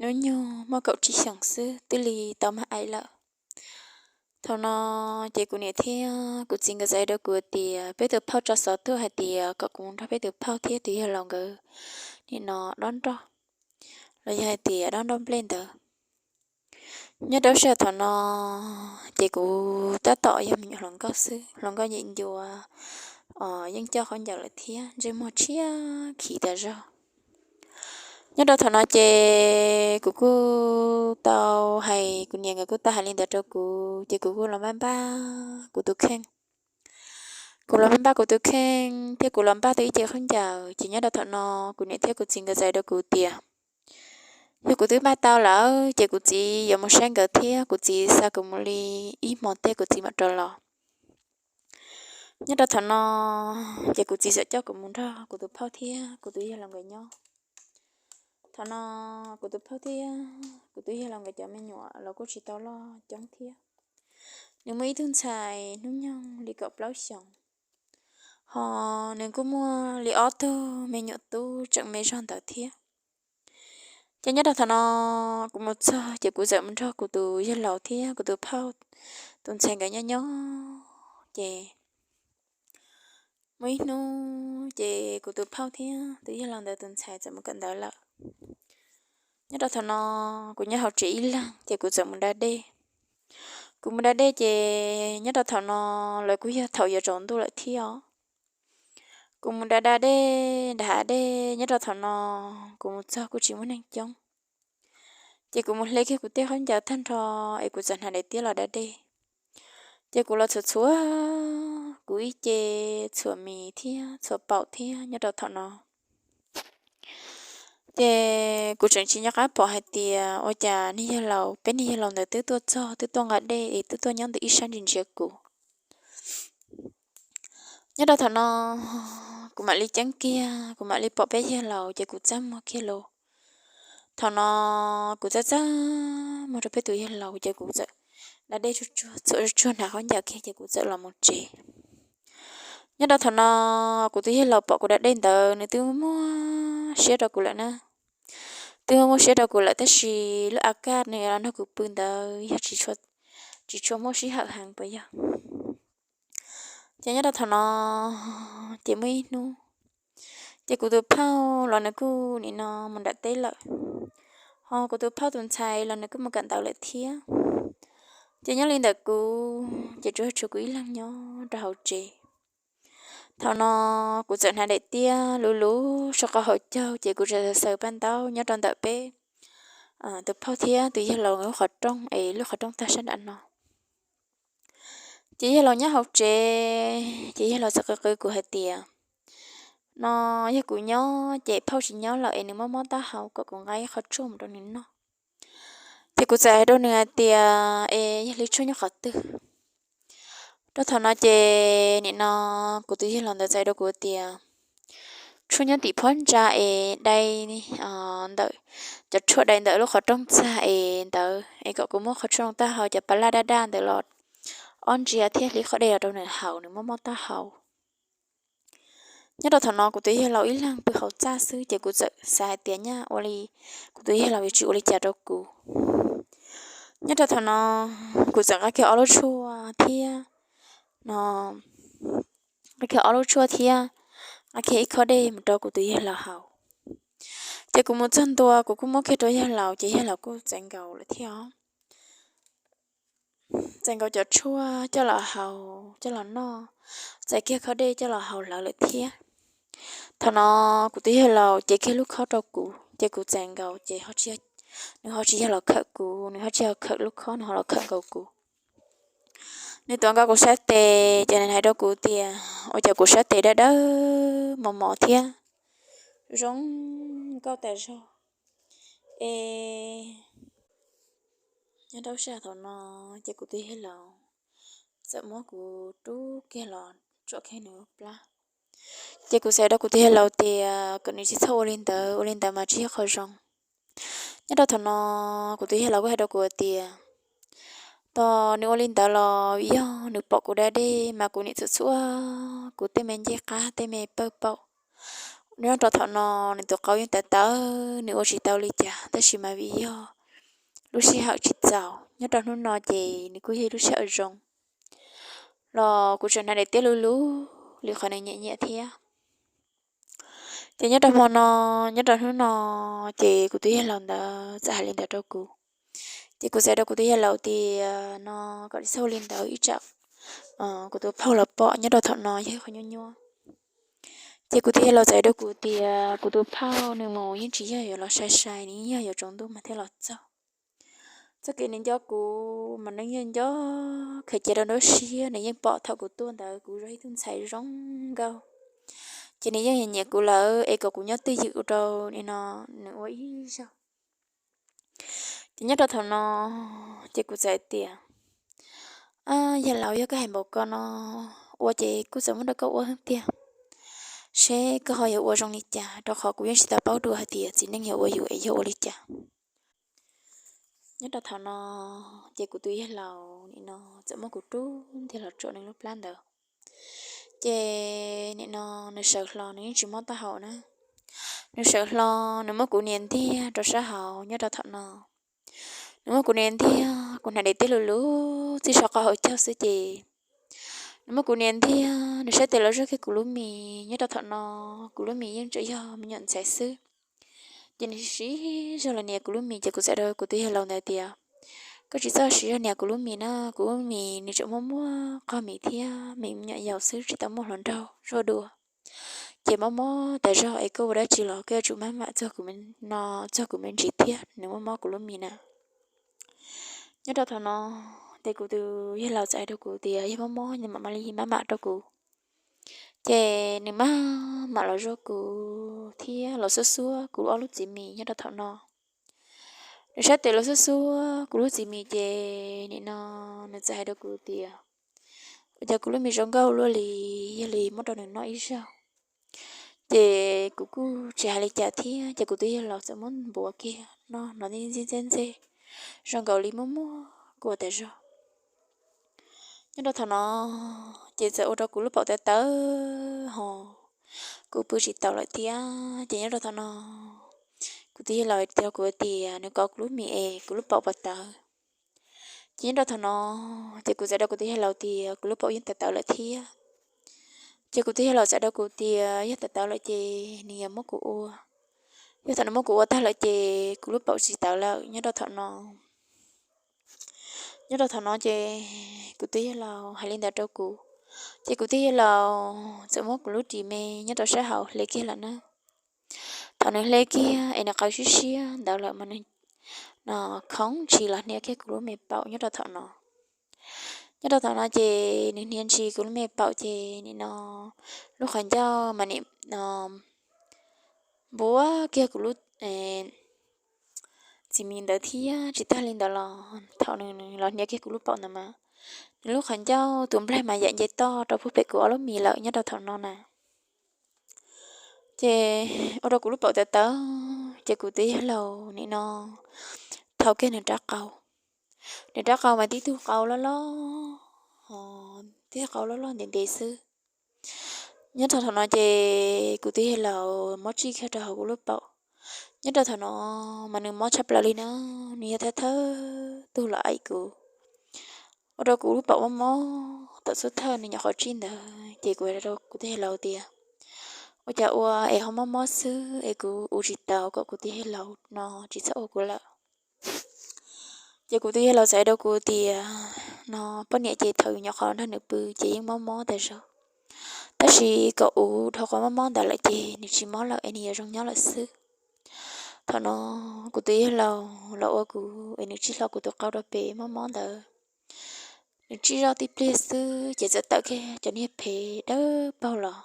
hnub nyoog muaj kaum tsib xyoos xwb twb li tau mag aim lawm. Thaum no ces kuv niam thiab kuv txiv nkawd txawm hais rau kuv tias peb tus phauj tso xov tuaj hais tias kom kuv mus nrog peb tus phauj thiab tus yawg laus nkawd nim no dob nroj, los yog hais tias dob nroj nplej ntawd. Nyob rau sij hawm thaum no ces kuv tab tom yog me nyuam hluas nkauj xwb, hluas nkauj yim ncua, yeej coj khaub ncaws lawm thiab ntsej muag tshiab khiv tas zog. Nyob rau thaum no ces kuv kuj tau hais, kuv niam nkawd kuj tau hais li ntawd rau kuv, ces kuv kuj los npaj npaj kuv tus kheej. Kuv los npaj npaj kuv tus kheej thiab kuv los npaj tau ib ce khaub ncaws, ces nyob rau thaum no kuv niam thiab kuv txiv nkawd txawm hais rau kuv tias yog kuv twb npaj tau lawm ces kuv txiv yuav mus saib nkawd thiab kuv txiv xa kuv mus li ib hmo tej kuv txiv mam rov los. Nyob rau thaum no ces kuv txiv txawm coj kuv mus nrog kuv tus phauj thiab kuv tus yawg laus nkawd nyob. Thaum no kuv tus phauj thiab kuv tus yawg laus nkawd cov me nyuam los kuj tsis tau loj coob thiab. Nws muaj ib tug ntxhais hnub nyoog li kaum plaub xyoos, ho nws kuj muaj li ob tug me nyuam tub tseem me zog ntawd thiab. Ces nyob rau thaum no kuv mus txog ces kuv txawm mus nrog kuv tus yawg laus thiab kuv tus phauj tus ntxhais nkawd nyob nyob. Ces muaj ib hnub ces kuv tus phauj thiab tus yawg laus ntawd tus ntxhais txawm mus kawm ntawv lawm. Nyob rau thaum no kuv nyob hauv tsev ib leeg ces kuv txawm mus da dej. Kuv mus da dej ces nyob rau thaum no lawv kuj yog thaum yuav tsaus ntuj lawm thiab os. Kuv mus da da dej, da da dej nyob rau thaum no kuv mus txog kuj tsis muaj neeg coob. Ces kuv mus hle kiag kuv tej khaub ncaws tag nrho es kuv txawm hnav daim tiab los da dej. Ces kuv los txhuam txhuam kuv ib ce, txhuam mis thiab txhuam paum thiab nyob rau thaum no ces kuv tseem tsis nco qab pom hais tias ua cas niag yawg laus, peb niag yawg laus ntawd twb tuaj txog, twb tuaj nqa dej es twb tuaj nyob ntawm ib sab ntsia ntsia kuv. Nyob rau thaum no kuv mam li ceeb kiag, kuv mam li pom peb yawg laus ces kuv txaj muag kiag los. Thaum no kuv txaj txaj muag rau peb tus yawg laus ces kuv txawm da dej tsuag tsuag txhuam tsuag tsuag hnav khaub ncaws kiag ces kuv txawm los mus tsev. Nyob rau thaum no kuv tus yawg laus pom kuv da dej ntawd nws twb muaj siab rau kuv lawm na. Twb muaj muaj siab rau kuv lawm tab sis lub a kaj nws los nrog kuv pw ntawd yog tsis tshua muaj sij hawm heev puas yog. Ces nyob rau thaum no ces muaj ib hnub ces kuv tus phauj los nws kuj nim no mus nram teb lawm, ho kuv tus phauj tus ntxhais los nws kuj mus kawm ntawv lawm thiab. Ces nyob li ntawm kuv ces tsuas tshuav kuv ib leeg nyob rau hauv tsev. Thaum no kuv txawm hnav daim tiab luv luv sau qau hauv caug ces kuv txawm xaws paj ntaub nyob rau ntawm peb tus phauj thiab tus yawg laus lub qhov rooj es lub qhov rooj tag sab nram no. Ces yawg laus nyob hauv tsev ces yawg laus txawm qw qw kuv hais tias, no yog kuv nyob ces phauj tsis nyob lawm es nws mob mob taub hau kom kuv nqa ib qho tshuaj mus rau nws noj. Ces kuv txawm hais rau nws hais tias, es yog li tshuaj nyob qhov twg? Rau thaum no ces nim no kuv tus yawg laus ntawd txawm hais rau kuv tias, tshuaj nyob tim phab ntsa es dai ntawm, cov tshuaj dai ntawm lub qhov rooj txag es ntawd es kom kuv muab qhov tshuaj rau taub hau cov pas laj daj daj ntawd los ob ntsia thiab hliv qhov dej los rau nws haus, nws mob mob taub hau. Nyob rau thaum no kuv tus yawg laus ib leeg pw hauv txaj xwb ces kuv txawm xav hais tias nyaj ua li kuv tus yawg laus yuav tsis ua li cas rau kuv. Nyob rau thaum no kuv txawm nqa kiag ob lub tshuaj thiab, no, nqa kiag ob lub tshuaj thiab nqa kiag ib khob dej mus rau kuv tus yawg laus haus. Ces kuv mus txog ntua kuv kuj muab kiag rau yawg laus ces yawg laus kuj txais nkaus lawm thiab os. Txais nkaus cov tshuaj coj los haus coj los noj, txais kiag khob dej coj los haus hlawv lawm thiab. Thaum no kuv tus yawg laus cev kiag lub khob rau kuv ces kuv txais nkaus ces nws ho tsis yog los khawm kuv, nws ho tsis yog khawm lub khob, nws ho los khawm nkaus kuv. Nws tuav nkaus kuv sab tes ces nws hais rau kuv tias, ua cas kuv sab tes dawb dawb mos mos thiab zoo nkauj tas zog. Es nyob rau sij hawm thaum no ces kuv tus yawg laus txawm muab kuv rub kiag los tsuam kiag nws lub plab. Ces kuv txawm hais rau kuv tus yawg laus tias kom nws tsis txhob ua li ntawd, ua li ntawd mas tsis yog qhov zoo. Nyob rau thaum no kuv tus yawg laus kuj hais rau kuv tias, tos nws ua li ntawd los yog nws pom kuv da dej mas kuv nim txhuam txhuam kuv tej me ncej qab tej me pawg paum, Nyob rau thaum no nws tus qau yeej tawv tawv, nws ua tsis tau li cas, tab sis mas vim yog lub sij hawm tsis txaus. Nyob rau hnub no ces nws kuj yog ib lub sij hawm zoo los kuv tseem hnav daim tiab luv luv li qhov nws nyiam nyiam thiab. Ces nyob rau hmo no, nyob rau hnub no, ces kuv tus yawg laus ntawd txawm hais li ntawd rau kuv. Ces kuv txawm hais rau kuv tus yawg laus tias no kom tsis txhob ua li ntawd ib tsam kuv tus phauj los pom. Nyob rau thaum no yog qhov nyuaj nyuaj. Ces kuv tus yawg laus txawm hais rau kuv tias kuv tus phauj nws mus yeej tsis yog yuav los sai sai, nws yeej yog yuav tsaus ntuj mas thiaj los txog. Txoj kev nws nco kuv mas nws yeej nco khaws cia rau nruab siab, nws yeej pom thaum kuv tuaj ntawd kuv yog ib tug ntxhais zoo nkauj. Ces nws yeej nyiam kuv lawm es kom kuv nyob twj ywm ua rau nim no nws ua ib zaug. Ces nyob rau thaum no ces kuv txawm hais tias, yawg laus, yog koj hais npaum ko no ua ces kuj txawm muab rau koj ua tiag, seb koj ho yuav ua zoo li cas, rau qhov kuv yeej tsis tau paub dua hais tias txiv neej yog ua yus es yog ua li cas. Nyob rau thaum no ces kuv tus yawg laus nim no txawm muab kuv rub ntiag los tsuam nws lub plab ntawd. Ces nim no nws sawv hlo, nws yeej tsis mob taub hau na. Nws sawv hlo, nws muab kuv nias ntiag rau sab hauv. Nyob rau thaum no nws muab kuv nias ntiag, kuv hnav daim tiab luv luv txij saum qhov hauv caug xwb ces nws muab kuv nias ntiag, nws sab tes los zuaj kiag kuv lub mis. Nyob rau thaum no kuv lub mis yeej tseem yog me nyuam ntxhais xwb. Ces nws siv zog los nias kuv lub mis, ces kuv txawm hais rau kuv tus yawg laus ntawd tias, koj tsis txhob siv zog nias kuv lub mis na, kuv lub mis nws tseem muaj muaj qog mis thiab, mis me nyuam yaus xwb tsis tau muaj hluas nraug zuaj dua. Ces mob mob tas zog es koj ua dab tsi los koj yuav tsum maj mam txog kuv me, no, txog kuv me ntsis thiab, nws mob mob kuv lub mis na. Nyob rau thaum no ces kuv tus yawg laus txawm hais rau kuv tias yog mob mob nws mam mam li maj mam rau kuv. Ces nws maj mam los zuaj kuv thiab los xuab xuab kuv ob lub txiv mis. Nyob rau thaum no nws sab tes los xuab xuab kuv lub txiv mis ces nim no nws txawm hais rau kuv tias, ua cas kuv lub mis zoo nkauj luaj li, yog li muab rau nws noj ib zaug. Ces kuv kuj tsis hais li cas thiab, ces kuv tus yawg laus txawm muab npuav kiag no, no ntxib ntxib ntxeb ntxeb, zoo nkaus li muaj muaj kua tas zog. Nyob rau thaum no ces txawm ua rau kuv lub paum tawv tawv ho kuv pw tsis taus lawm thiab. Ces nyob rau thaum no kuv tus yawg laus hais rau kuv tias nws kov kuv lub mis es kuv lub paum puas tawv. Ces nyob rau thaum no ces kuv txawm hais rau kuv tus yawg laus tias kuv lub paum yeej tawv tawv lawm thiab. Ces kuv tus yawg laus txawm hais rau kuv tias yog tawv tawv lawm ces nws yuav muab kuv ua. Yog thaum nws muab kuv ua tag lawm ces kuv lub paum tsis tawv lawm. Nyob rau thaum no, nyob rau thaum no ces kuv tus yawg laus hais li ntawd rau kuv, ces kuv tus yawg laus txawm muab kuv lub ris me nyob rau sab hauv hle kiag lawm na. Thaum nws hle kiag es nws qawv siab siab ntawd lawm mas nws no khoov ntshis los hnia kiag kuv lub me paum nyob rau thaum no. Nyob rau thaum no ces nws hnia ntshis kuv lub me paum ces nim no lub qhov ncauj mas nim no npuav kiag kuv lub txiv mis ntawd thiab. Tsis tag li ntawd los thaum nws los hnia kiag kuv lub paum ntawd mas nws lub qhov ncauj tus nplaig mas yaim nce toj rau puag pem kuv ob lub mis lawm nyob rau thaum no na. Ces ua rau kuv lub paum tawv tawv, ces kuv tus yawg laus nim no thau kiag nws rab qau. Nws rab qau mas tib tug qau loj loj, tib tug qau loj loj ntev ntev xwb. Nyob rau thaum no ces kuv tus yawg laus muab tsij kiag rau hauv kuv lub paum. Nyob rau thaum no mas nws mob tshaj plaws li na, nws yog thawj thawj tug los aim kuv, ua rau kuv lub paum mob mob tawm xub thawj nws nyuam qhuav tsij ntawd. Ces kuv hais rau kuv tus yawg laus tias, ua cas ua es ho mob mob xwb es kuv ua tsis tau, kom kuv tus yawg laus no tsis txhob ua kuv lawm. Ces kuv tus yawg laus txawm hais rau kuv tias, no poj niam ces thaum yus nyuam qhuav nrog nws pw ces yeej mob mob tas zog, tab sis kom ua dhau qhov mob mob ntawd lawm ces nws tsis mob lawm es nws yuav zoo nyob lawm xwb. Thaum no kuv tus yawg laus los ua kuv es nws tsij hlo kuv tus qau rau pem mob mob ntawd. Nws tsij zoj tib pliag xwb ces txawm tawm kiag cov niag phev dawb paug los.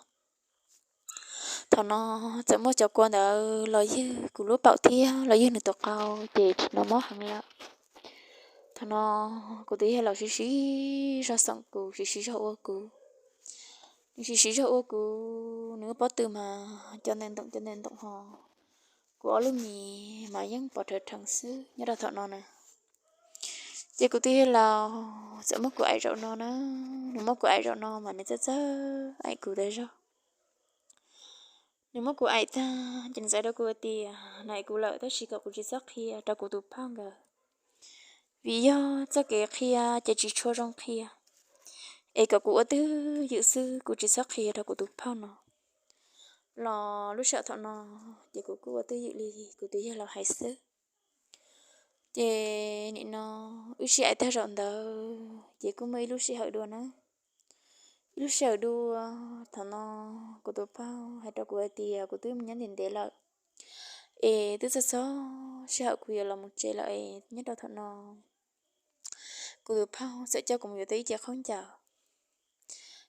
Thaum no txawm muaj cov kua ntawd los ywg kuv lub paum thiab los ywg nws tus qau, ces tsis hnov mob heev lawm. Thaum no kuv tus yawg laus siv siv zog xoom kuv, siv siv zog ua kuv. Nws siv siv zog ua kuv, nws lub pob tw mas cov ntawm ntoom cov ntawm ntoom ho kuv ob lub mis mas yeej pov rhawv rheev xwb nyob rau thaum no na. Ces kuv tus yawg laus txawm muab kuv aim zaum no na, nws muab kuv aim zaum no mas nws txawj txawj aim kuv tas zog. Nws muab kuv aim tag ces nws txawm rau kuv tias nws aim kuv lawm tab sis kom kuv tsis txhob qhia rau kuv tus phauj nkawd, vim yog txoj kev qhia ces tsis tshua zoo qhia, es kom kuv ua twj ywm xwb, kuv tsis txhob qhia rau kuv tus phauj no. Los lub sij hawm thaum no ces kuv kuj ua twj ywm li kuv tus yawg laus hais xwb. Ces nim no wb sib aim tag zaum ntawd ces kuj muaj ib lub sij hawm dua na. Ib lub sij hawm dua, thaum no kuv tus phauj hais rau kuv hais tias kuv twb mus nyob ntev ntev lawm, es twb txog txog sij hawm kuv yuav los mus tsev lawm es nyob rau thaum no kuv tus phauj txawm coj kuv mus yuav tau ib cev khaub ncaws.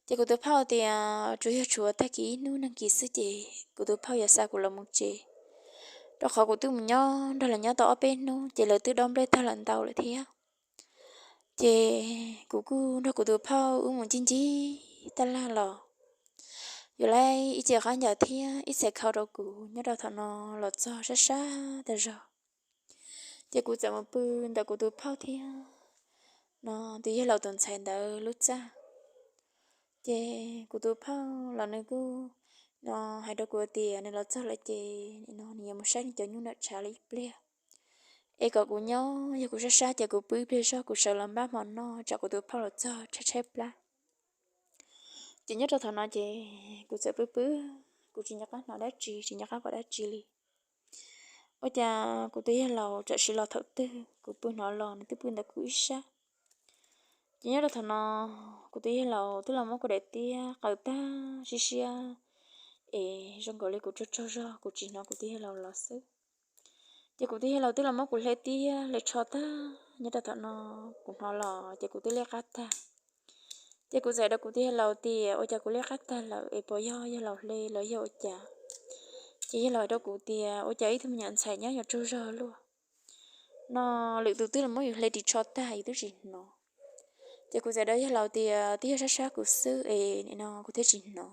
Ces kuv tus phauj tias tsuas yog tshuav tag kis ib hnub neeg kis xwb ces kuv tus phauj yuav xa kuv los mus tsev, rau qhov kuv twb mus nyob nrog lawv nyob tau ob peb hnub ces lawv twb dob nplej tag lawm ntau lawm thiab. Ces kuv kuj nrog kuv tus phauj wb mus ncig ncig taj laj los yuav tau ib cev khaub ncaws thiab ib txhais khau rau kuv nyob rau thaum no los txog sab sab tas zog. Ces kuv txawm mus pw ntawm kuv tus phauj thiab no tus yawg laus tus ntxhais ntawd lub txaj. Ces kuv tus phauj los nws kuj no hais rau kuv tias nws los txog lawm ces no nws yuav mus saib nws cov nyuj nram tshav li ib pliag, es kom kuv nyob, yog kuv sab sab ces kuv pw ib pliag zog kuv sawv los npaj hmo noj tsam kuv tus phauj los txog tshaib tshaib plab. Ces nyob rau thaum no ces kuv txawm pw pw, kuv tsis nco qab hnov dab tsi, tsis nco qab pom dab tsi li. Ua cas kuv tus yawg laus tsam sim los thaum twg kuv pw hnov los nws twb pw ntawm kuv ib sab. Ces nyob rau thaum no kuv tus yawg laus twb los muab kuv daim tiab qaws tag siab siab, es zoo nkaus li kuv tsaug tsaug zog kuv tsis hnov kuv tus yawg laus los xwb. Ces kuv tus yawg laus twb los muab kuv hle tiab hle tsho tag, nyob rau thaum no kuv hnov los ces kuv twb liab qab tag. Ces kuv txawm hais rau kuv tus yawg laus tias ua cas kuv liab qab tag lawm es puas yog yawg laus hle los yog ua cas? Ces yawg laus hais rau kuv tias ua cas ib tug me nyuam ntxhais nyob yuav tsaug zog luaj no, lwm tus twb los muab yus hle ris tsho tag yus twb tsis hnov. Ces kuv txawm hais rau yawg laus tias twb yog sab sab kuv xwb es nim no kuv thiaj tsis hnov.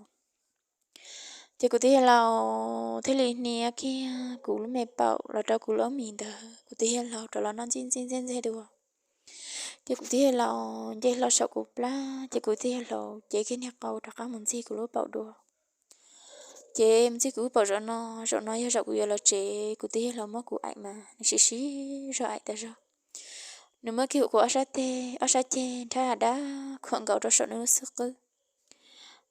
Ces kuv tus yawg laus thiaj li hnia kiag kuv lub me paum los rau kuv lub mis ntawd, kuv tus yawg laus rov los noj ntxij ntxij ntxij ntxij dua. Ces kuv tus yawg laus nce hlo saum kuv plab, ces kuv tus yawg laus cev kiag niag qau rov qab mus ntxig kuv lub paum dua. Ces mus ntxig kuv lub paum zaum no, zaum no yog zaum kuv yuav los tsev, kuv tus yawg laus muab kuv aim mas nws siv siv zog aim tas zog. Nws muab kiag kuv ob sab teg, ob sab ceg nrhab dab khuam nkaus rau saum nws lub xub qwb.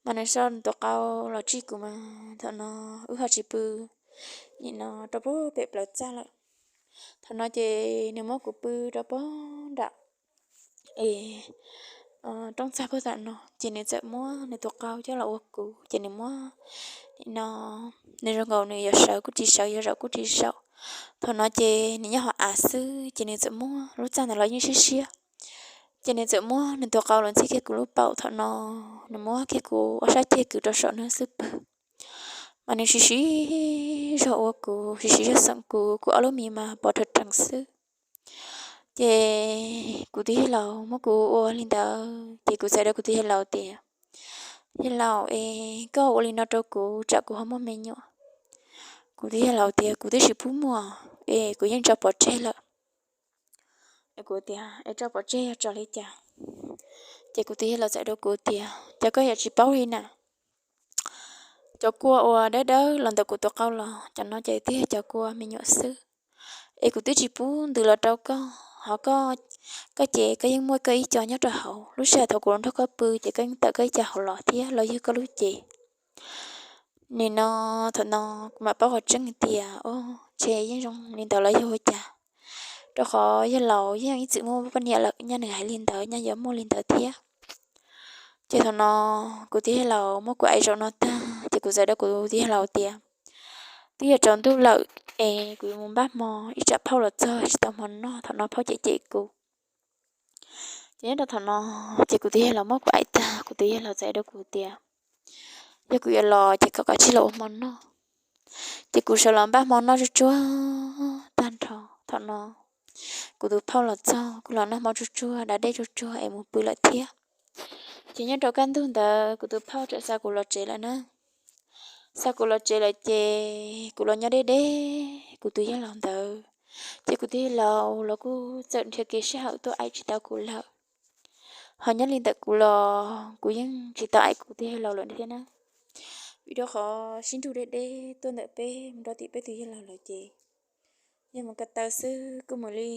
Mas nws so nws tus qau los tsij kuv mas thaum no wb ho tsis pw, nim no rau pem plaws txaj lawm. Thaum no ces nws muab kuv pw rau pem nram es roob txaj puag tam no, ces nws txawm muab nws tus qau coj los ua kuv, ces nws muab nim no nws zoo nkaus nws yuav sawv kuj tsis sawv, yuav zaum kuj tsis zaum. Thaum no ces nws nyob hauv av xwb, ces nws txawm muab lub txaj ntawd los yeej siab siab, ces nws txawm muab nws tus qau los ntxig kiag kuv lub paum. Thaum no nws muab kiag kuv ob sab ceg kwv rau saum nws xub pwg, mas nws siv siv zog ua kuv, siv siv zog xeem kuv, kuv ob lub mis mas pov rhawv rheev xwb. Ces kuv tus yawg laus muab kuv ua li ntawd, ces kuv txawm hais rau kuv tus yawg laus tias, yawg laus es koj ua li no rau kuv tsam kuv ho muaj me nyuam. Kuv tus yawg laus tias kuv twb tsis pub muaj, es kuv yeej tso pov tseg lawm. Kuv tias es tso pov tseg yog tso li cas? Ces kuv tus yawg laus txawm hais rau kuv tias cas koj yuav tsis paub li na, cov kua uas dawb dawb los ntawm kuv tus qau los cov no ces twb yog cov kua me nyuam xwb, es kuv twb tsis pub ntws los rau koj, ho koj, koj ces koj yeej muaj koj ib co nyob rau hauv. Lub sij hawm thaum kuv los nrog koj pw ces koj yeej tawm koj ib co hauv los thiab los yog koj lub cev. Nim no thaum no kuv mam paub qhov tseeb tias o, ntshe yeej zoo li ntawd los yog ua cas, rau qhov yawg laus yeej ib txwm muaj poj niam lawm, nyaj nws hais li ntawd nyaj yuav muaj li ntawd thiab. Ces thaum no kuv tus yawg laus muab kuv aim zaum no tag ces kuv txawm rau kuv tus yawg laus tias twb yuav tsaus ntuj lawm, es kuv yuav mus npaj hmo, ib tsam phauj los txog tsis tau hmo noj, thaum no phauj cem cem kuv. Ces nyob rau thaum no ces kuv tus yawg laus muab kuv aim tag, kuv tus yawg laus txawm hais rau kuv tias yog kuv yuav los ces kom kav tsij los ua hmo noj. Ces kuv sawv los npaj hmo noj tsuag tsuag tag nrho. Thaum no kuv tus phauj los txog, kuv los noj hmo tsuag tsuag da dej tsuag tsuag es mus pw lawm thiab. Ces nyob rau kaj ntug ntawd kuv tus phauj txawm xa kuv los tsev lawm na. Xa kuv los tsev lawm ces kuv los nyob deb deb kuv tus yawg laus ntawd, ces kuv tus yawg laus los kuj txawm nrhiav kev sij hawm tuaj aim tsis tau kuv lawm. Ho nyob li ntawm kuv los kuv yeej tsis tau aim kuv tus yawg laus lawm thiab na. Vim rau qhov sib nrug deb deb tuaj ntawm peb mus rau tim peb tus yawg laus lawm ces yog mus ko taw xwb kuj mus li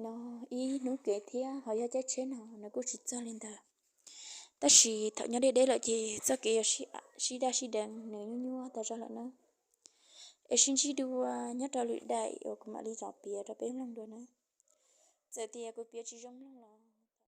no ib hnub kev thiab ho yog caij tsheb no nws kuj tsis txog li ntawd. Tab sis thaum nyob deb deb lawm ces txoj kev yuav sib daj sib deev nws nyuaj nyuaj tas zog lawm na. Es sib ntsib dua nyob rau lwm daim uas kuv mam li zov piav rau peb mloog dua na. Txawm tias kuv piav tsis zoo mloog los